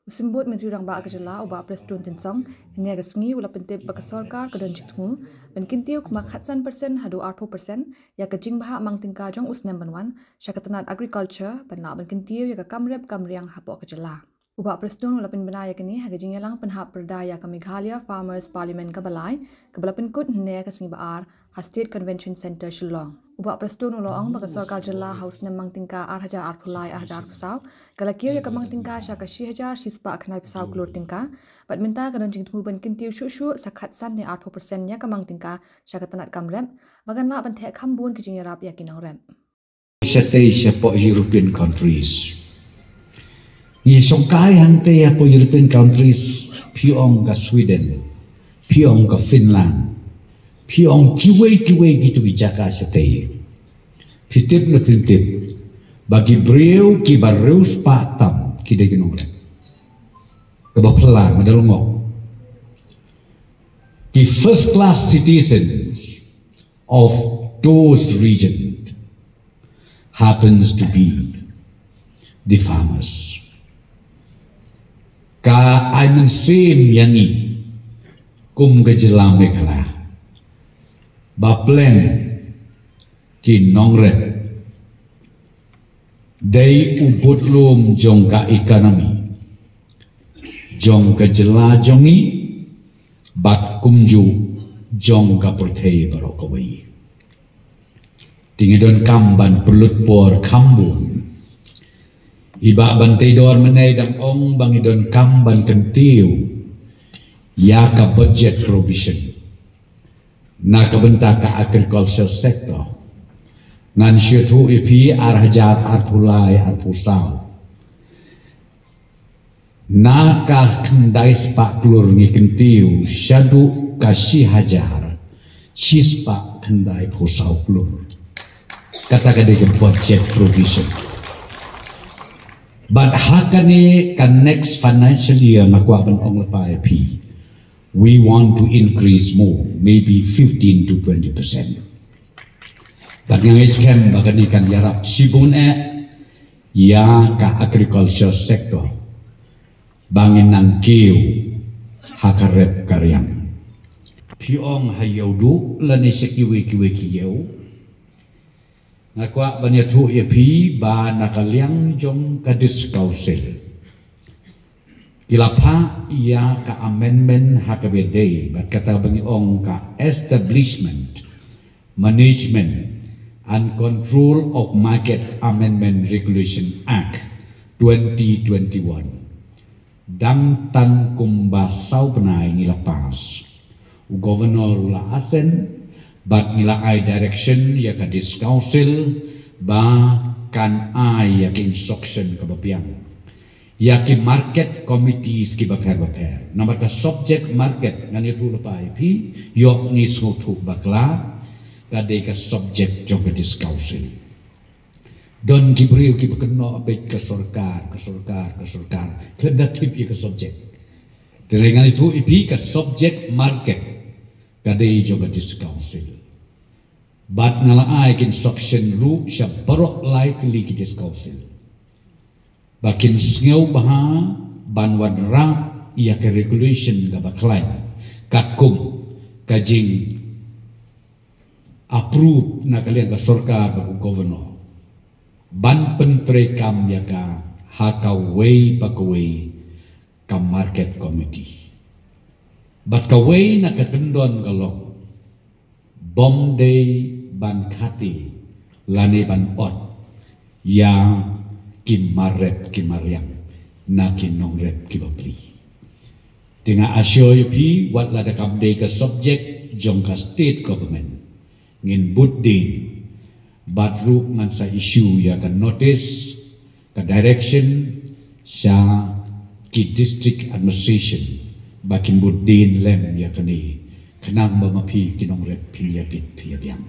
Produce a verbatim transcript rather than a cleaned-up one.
U Symbud Myntri Rangbah ka jylla, u Bah Prestone Tynsong, hynne ka sngi u la pyntip ba ka sorkar ka don jingthmu ban kyntiew kumba khatsan percent haduh arphew percent ïa ka jingbhah mang tyngka jong u snem ban wan sha ka tnat agriculture ban lah ban kyntiew ïa ka kam rep kam riang hapoh ka jylla. U Bah Prestone u la pynbna ïa kane ha ka jingïalang pynhap pyrda ïa ka Meghalaya Farmers Parliament kaba lai, kaba la pynkut hynne ka sngi Ba-ar ha State Convention Centre, Shillong. U Bah Prestone u la ong ba ka sorkar jylla ha u snem mang tyngka ar hajar arphew lai ar hajar arphew saw ka la kiew ïa ka mang tyngka sha ka shi hajar shi spah khyndaiphew saw klur tyngka, bad mynta ka don jingthmu ban kyntiew shuh shuh sa khatsan ne arphew percent ïa ka mang tyngka sha ka tnat kam rep, ba kan lah ban theh kham bun ka jingïarap ïa ki nongrep. Shatei shapoh European countries. Ngi shongkai hangtei hapoh European countries, phi ong ka Sweden, phi ong ka Finland, phi ong kiwei kiwei kitu ki jaka shatei. Phi tip ne phim tip ba ki briew kiba riewspah tam ki dei ki nongrep. Kaba phylla nga da lyngngoh. Ki first class citizens of those regions happens to be the farmers. Ka ai mynsiem ïa ngi kum ka jylla Meghalaya ba pleng ki nongrep dei u budlum jong ka economy jong ka jylla jong ngi bad kumjuh jong ka pyrthei baroh kawei. Te ngi donkam ban pynlut por kham bun. I Bah Banteidor mynne dang ong ba ngi donkam ban kyntiew ïa ka budget provision na ka bynta ka agriculture sector. Ngan shu ïathuh ïa phi, ar hajar arphew lai arphew saw, na ka khyndai spah klur ngi kyntiew shaduh ka shi hajar shi spah khyndaiphew saw klur. Kata ka dei ka budget provision. Bad ha kane ka next financial year nga kwah ban ong lypa ïa phi, we want to increase more, maybe fifteen to twenty percent. Bad nga ngeit skhem ba kane kan ïarap shibun eh ïa ka agriculture sector ba ngin nang kiew ha ka rep ka riang. Phi ong ha Ïewduh lane sha kiwei kiwei ki ïew. Nga kwah ban ïathuh ïa phi ba na ka liang jong ka District Council ki la phah ïa ka amendment ha kaba ïadei bad kata ba ngi ong ka Establishment, Management and Control of Market Amendment Regulation Act twenty twenty-one. Dang tang kumba saw bnai ngi la pass. U Governor u la assent bad ngi la ai direction ïa ka District Council ba kan ai ïa ka instruction kaba biang ïa ki market committees kiba pher ba pher. Namar ka subject market, ngan ïathuh lypa ïa phi, ïoh ngi sngewthuh bakla, ka dei ka subject jong ka District Council. Don ki briew kiba kynnoh beit ka sorkar, ka sorkar, ka sorkar. Khlem da tip ïa ka subject. Te ngan ïathuh ïa phi, ka subject market ka dei jong ka District Council. Bad nga la ai ka instruction ruh sha baroh lai tylli ki District Council ba kin sngewbha ban wanrah ïa ka regulation kaba khlaiñ katkum ka jing approve na ka liang ka sorkar bad u Governor ban pyntreikam ïa ka ha kawei pa kawei ka market committee. Bad kawei na ka kyndon ka long, bym dei ban khati lane ban ot ïa ki marep ki mariang na ki nongrep kiba pli. Te nga assure ïa phi, wat la da kam dei ka subject jong ka state government, ngin bud dien, bad ruh ngan sa issue ïa ka notice, ka direction sha ki district administration ba kin bud dien lem ïa kane, khnang ba ma phi ki nongrep phin ïa bit phin ïa biang.